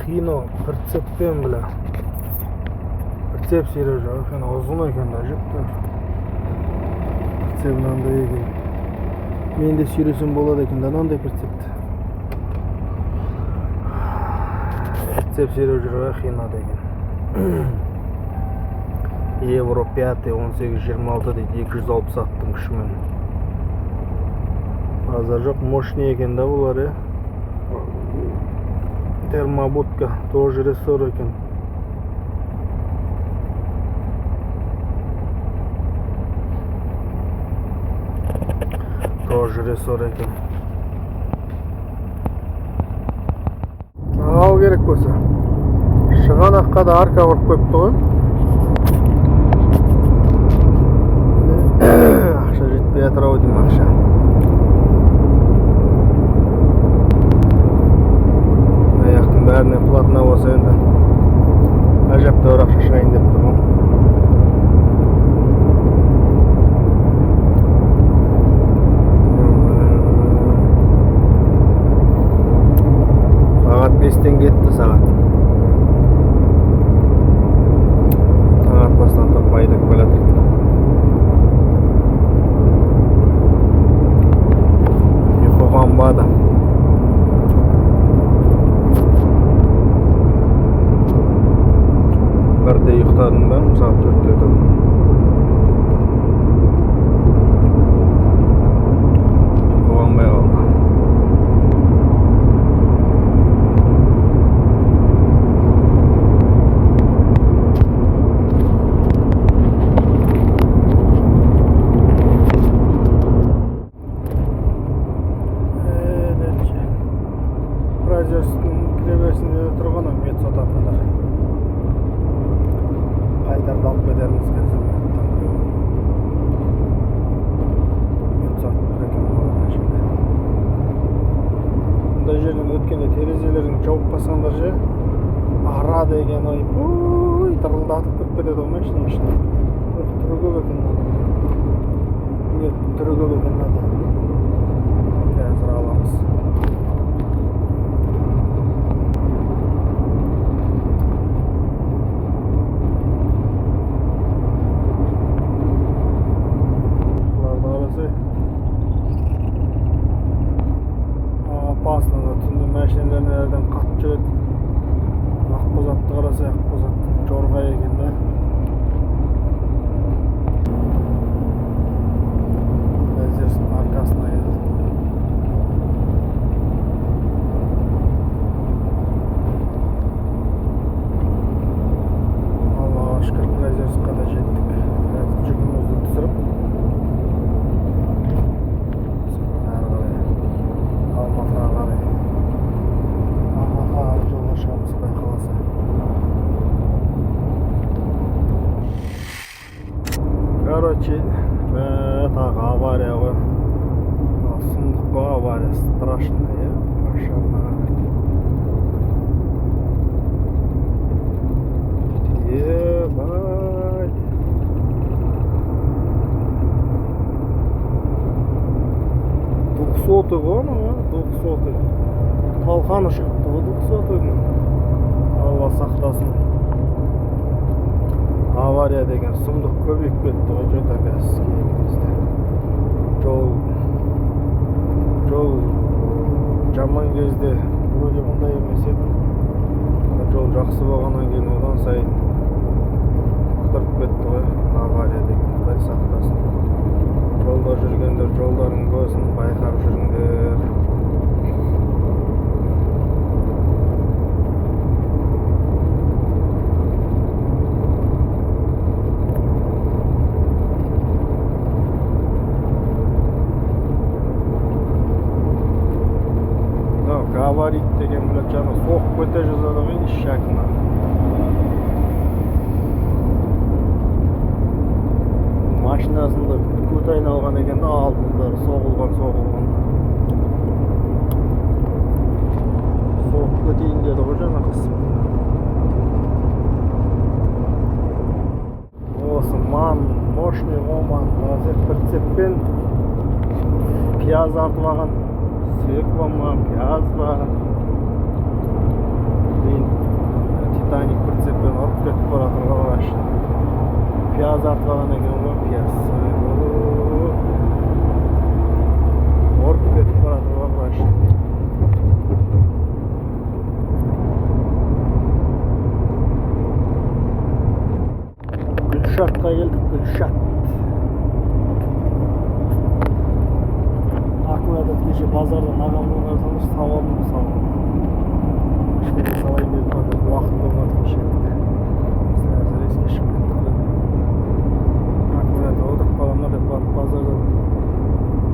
Хино прицеппен, бля. Прицеп сүйреп жүр екен, ұзын екен да, әжептәуір. Прицеп мынандай екен. Мен де сүйресем болады екен да мынандай прицепті. Прицеп сүйреп жүр ғой Хино деген. Евро 5 18-26 дейді, 260 аттың күшімен. Базар жоқ, мощный екен да бұлар, е. Термобудка, тоже рессор екен. Тоже рессор екен. Ал керек болса. Шығанаққа да арка құрып қойыпты ғой. Ақша жетпей жатыр ау деймін, ақша. Аяқтың бәріне платно болса енді әжептәуір ақша шығайын деп тұрмын. Сағат 5-тен кетті сағат. Таң атпастан тұрып айдап келатыр. Ұйқы қанбады. Бірде ұйықтадым ба, сағат 4-те тұрдым. Ұйқы қанбай қалды. Приозерсктің кіреберісінде де тұрған мет сататындар. Қайтарып алып кетерміз қазір. Мет сатып тұр екен олар ана жерде. Мұндай жерден өткенде терезелерін жауып қалсаңдар ше, ара деген ой, ой, дырылдатып кіріп кетеді ғой машинаның ішіне. Ох, түрі көп екен мынаның. Меттің түрі көп екен мынада. Қазір аламыз. Опасно, түнде машиналар нелерден қатты жүреді. Ақбозатты қараса, Ақбозаттың жорға екен да. Приозерсктің арқасына келдік. Аллаға шүкір, Приозерскқа да жеттік. Қазір жүгімізді түсіріп, әрі қарай Алматыға қарай. Алматыға қарай жолға шығамыз, Құдай қаласа. Короче, тағы авария ғой. Мынау сұмдық қой, авария страшный, иә. Машина. Ебать. Двухсотый ғой анау, а? Двухсотый. Талқаны шығыпты ғой двухсотыйдың. Алла сақтасын. Авария деген сұмдық көбейіп кетті ғой, жот қазір елімізде. Жол жаман кезде вроде бұндай емес еді. Жол жақсы болғаннан кейін одан сайын құтырып кетті ғой авария деген. Құдай сақтасын. Жолда жүргендер жолдарын көзін байқап жүріңдер. Мынау габарит деген, бля, жаңа соғып кете жаздады ғой ишакына. Машинасында көт айналған екен да, алдындары соғылған. Соғып кетейін деді ғой жаңа қыз. Осы ман, мощный ғой ман. Қазір прицеппен пияз артып алған. Свекла ма, пияз ба? Титаник прицеппен ұрып кетіп бара жатыр ғой машина. Пияз артып алған екен ғой, пияз. Ұрып кетіп бара жатыр ғой машина. Гүлшатқа келдік, Гүлшат. Аккумулятор кеше базардан ағам болған салып салып. Кішкене салайын дедім, пока уақыт болмады кеше. Сразу резко шығып кетті. Аккумулятор отырып қала ма деп барып базардан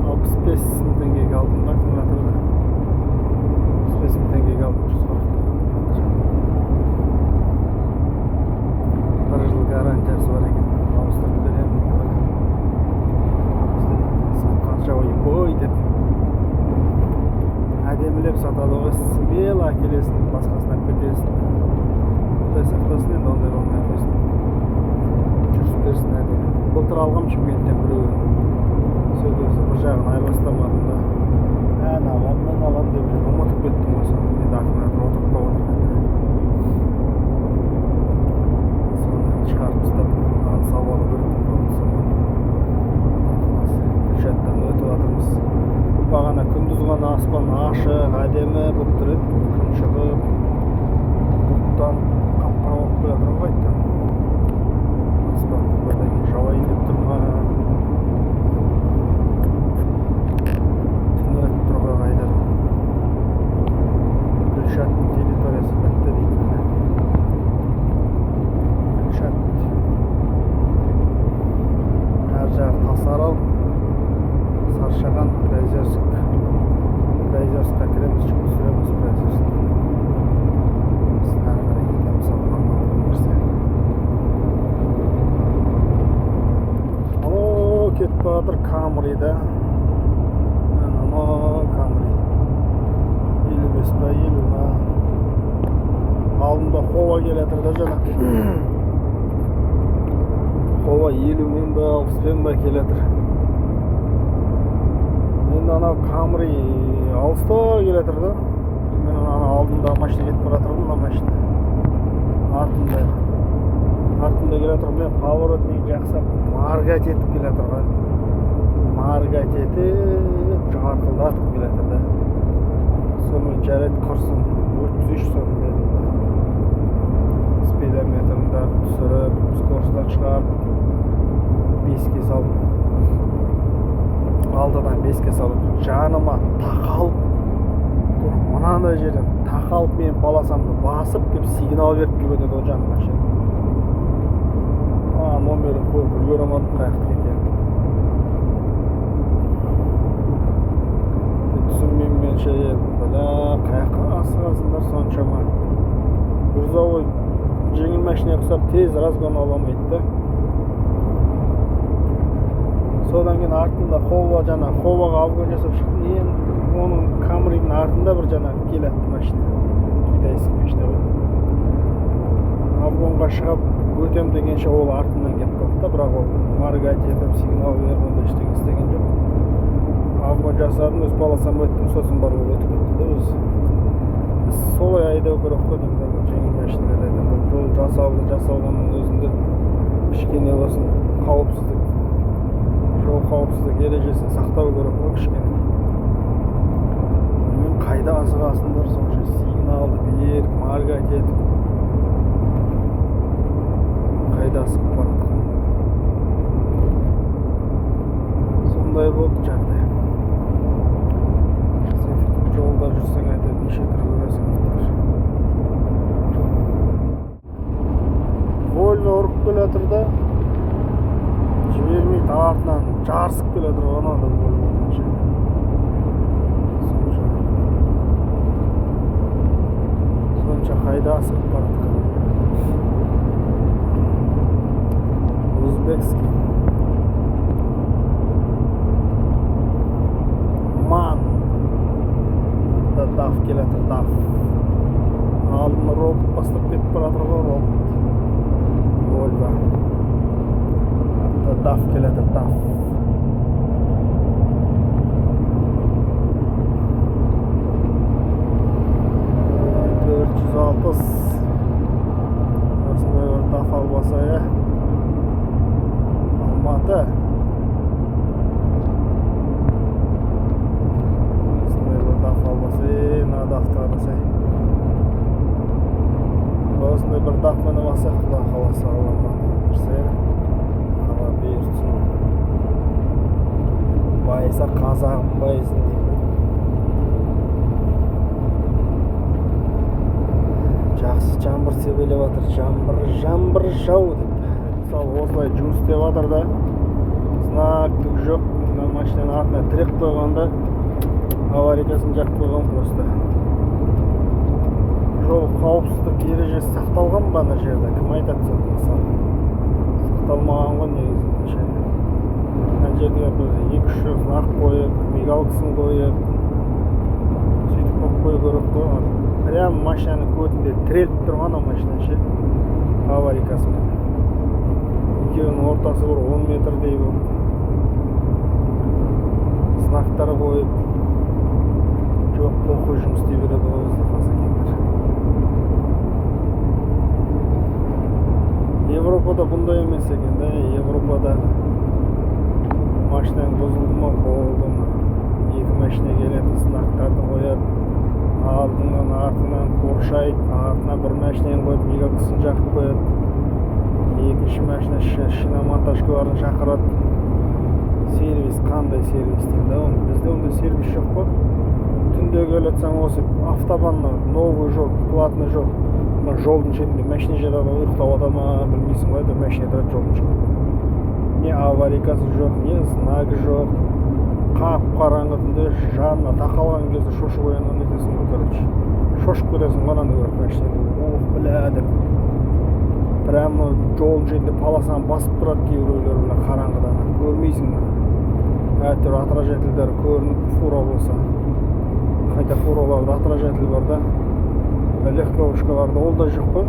65 мың теңгеге алдым да аккумуляторды. 65 мың теңгеге алдым, 140. Бір жыл гарантиясы бар екен, ауыстырып беремін деп. Сатқанша ой деп әдемілеп сатады ғой, смело әкелесің, басқасын алып кетесің. Құдай сақтасын енді, ондай болмай қойсын. Жүрсін берсін әдемі. Былтыр алғам Шымкенттен біреуін. Сол кезде бір жағын айырбастамадым да. Ән алам, мен алам деп жүріп ұмытып кеттім ғой соны. Енді аккумулятор отырып қалып отыр. Соны шығарып тастап, маған салып алу керек болды соны. Гүлшаттан өтіп жатырмыз. Бағана күндіз ғана аспан ашық, әдемі болып тұр еді. Күн шығып, бұлттан қап-қара болып келе жатыр ғой қайтадан. Аспан бірдеңе жауайын деп тұр ма? Түнеріп тұр ғой қайтадан. Гүлшаттың территориясы бітті дейді. Гүлшат. Әр жағы Тасарал, Саршаған, Приозерск. Приозерскқа кіреміз, жүк түсіреміз Приозерск. Сосын әрі қарай кетеміз Алматыға берсе. Анау кетіп бара жатыр Камри да. Анау Камри. 55 па, 50 ма. Алдымда Хова келе жатыр да жаңа. Хова 50-мен ба, 60-пен ба келе жатыр. Енді анау Камри алыста келе жатыр да. Мен ана алдымда машина кетіп бара жатыр ғой, мына машина. Артымда. Артымда келе жатыр. Мен поворотник жақсап моргать етіп келе жатыр ғой. Моргать етіп, жарқылдатып келе жатыр да. Сонымен жарайды құрсын, өткізейінші соны дедім да. Спидометрімді түсіріп, скоростьтан шығарып, 5-ке салдым. 6-дан 5-ке салып, жаныма тақалып тұр. Мынандай жерден тақалып менің полосамды басып келіп сигнал беріп келіп өтеді ғой жаныма ше. Номерін қойып үлгере алмадым қаяқтікі екенін. Түсінбеймін мен ше, бля, қаяққа асығасыңдар соншама. Грузовой жеңіл машина ұқсап тез разгон ала алмайды да. Содан кейін артында Хова, жаңа Ховаға обгон жасап шықтым. Енді оның Камридің артында бір жаңа келатты машина. Китайский машина ғой. Обгонға шығып өтем дегенше ол артынан келіп қалды да, бірақ ол моргать етіп, сигнал беріп, ондай ештеңе істеген жоқ. Обгон жасадым, өз полосам өттім, сосын барып ол өтіп кетті да өзі. Солай айдау керек қой деймін да, жеңіл машиналарды айдау. Бұл жол жасалды, жасалғанның өзінде кішкене болсын қауіпсіздік, жол қауіпсіздік ережесін сақтау керек қой кішкене. Мен қайда асығасыңдар сонша сигналды беріп, моргать етіп, қайда асығып бара жатқан. Сондай болды жағдай. Сөйтіп жолда жүрсең әйтеуір неше түрлі көресің әйтеуір. Вольво ұрып келе жатыр да, жібермейді, артынан жарысып келе жатыр ғой анау да Вольво. Сонша қайда асығып бара жатқан. Узбекский МАН да ДАФ келе жатыр, ДАФ. Алдын робот бастап кетіп бара жатыр ғой, робот. Вольво. Артында ДАФ келе жатыр, ДАФ. 460. албаса, иә. Алматы. Осындай бір даф албаса, мына дафты қарасай. Осындай бір даф мініп алсақ, Құдай қаласа, Алла берсе, Алла бұйыртсын. Байыса қазағым байысын деймін. Жақсы жаңбыр себелеп жатыр, жаңбыр, жаңбыр жау деп. Мысалы, осылай жұмыс істеп жатыр да, знак түк жоқ, мына машинаның артына тірек қойғанда аварийкасын жағып қойған просто. Жол қауіпсіздік ережесі сақталған ба ана жерде? Кім айтады соны мысалы? Сақталмаған ғой негізінде ше. Ана жерде бір 2-3 знак қойып, мигалкасын қойып, сөйтіп қойып қою керек қой. Прям машинаның көтінде тіреліп тұрған ана машина ше, аварийкасымен. Екеуінің ортасы бір 10 метрдей болып. Знактар қойып, жоқ, похуй жұмыс істей береді ғой бізде қазекеңдер. Европада бұндай емес екен да. Европада машинаң бұзылды ма, болды ма, екі машина келеді, знактарды қояды, алдыңнан артыңнан қоршайды, артына бір машинаны қойып мигалкасын жағып қояды, екінші машина шиномонтажкаларын шақырады. Сервис қандай сервис деймін да оны. Бізде ондай сервис жоқ қой. Түнде келе жатсаң, осы автобаннан новый жол, платный жол, мына жолдың шетінде машина жатады ғой, ұйықтап жатады ма, білмейсің ғой, әйтеуір машина тұрады жолдың шетінде. Не аварийкасы жоқ, не знагы жоқ, қап-қараңғы түнде жанына тақалған кезде шошып оянған етесің ғой, короче. Шошып кетесің ғой ананы көріп машинаны, ох, бля деп. Прямо жолдың шетінде полосаны басып тұрады кейбіреулер, мына қараңғыда көрмейсің. Әртүрлі отражательдер көрініп, фура болса. Хотя фураларда отражатель бар да, легковушкаларда ол да жоқ қой.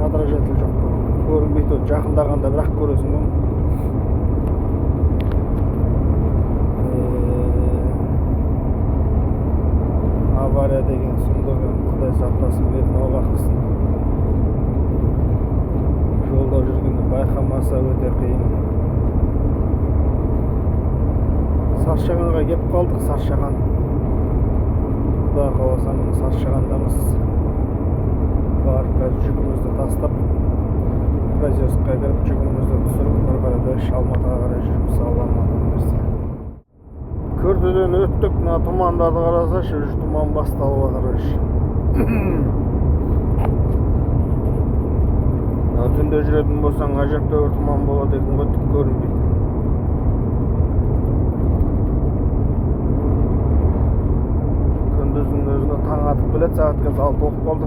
Отражатель жоқ қой. Көрінбейді ол, жақындағанда бірақ көресің ғой. Авария деген сұмдық енді, Құдай сақтасын, бетін аулақ қылсын. Жолда жүргенде байқамаса өте қиын. Саршағанға кеп қалдық, Саршаған. Құдай қаласа, міне Саршағандамыз. Барып қазір жүгімізді тастап, Приозерскқа кіріп жүгімізді түсіріп, ары қарай дальше Алматыға қарай жүреміз, Алла амандық берсе. Күртеден өттік, мына тұмандарды қарасайшы, уже тұман басталып жатыр уже. Мына түнде жүретін болсаң, әжептәуір тұман болады екен ғой, түк көрінбейді. Күндіздің өзіне таң атып келеді, сағат қазір 6 болып қалды.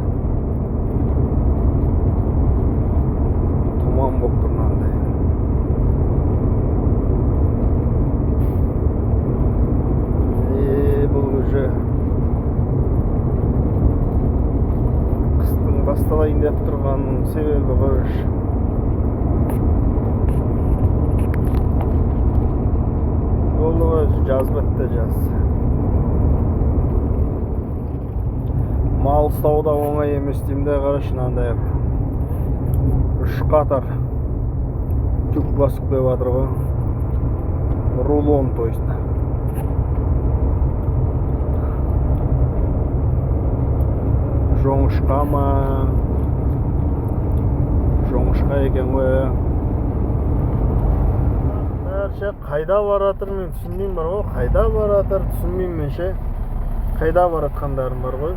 Тұман болып тұр мынандай. Бұл уже қыстың басталайын деп тұрғанының себебі ғой уже. Болды ғой, жаз бітті, жаз. Мал ұстау да оңай емес деймін де, қарашы, мынандай үш қатар жүк басып қойып жатыр ғой. Рулон, то есть. Жоңышқа ма? Жоңышқа екен ғой. Бәрі ше, қайда баратыр мен түсінбеймін бар ғой. Қайда баратыр түсінбеймін мен ше. Қайда баратқандарым бар ғой.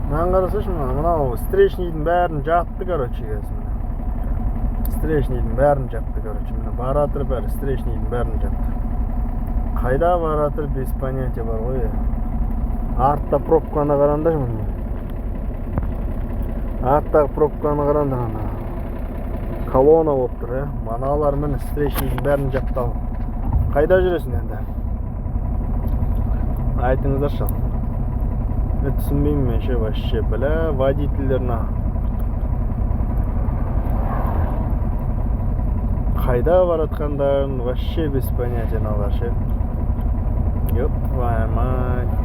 Мынаны қарасайшы, мынау встречныйдың бәрін жапты, короче, қазір міне. Встречныйдың бәрін жапты, короче, міне баратыр бәрі, встречныйдың бәрін жапты. Қайда баратыр, без понятия бар ғой. Артта пробканы қараңдаршы міне. Арттағы пробканы қараңдар ана. Колонна болып тұр, ә? Маналар міне встречныйдың бәрін жапты ал. Қайда жүресің енді? Айтыңыздаршы ал. Мен түсінбеймін мен ше вообще, бля, водительдер мына. Қайда баратқандарын вообще без понятия мыналар ше. Ёп, твою мать.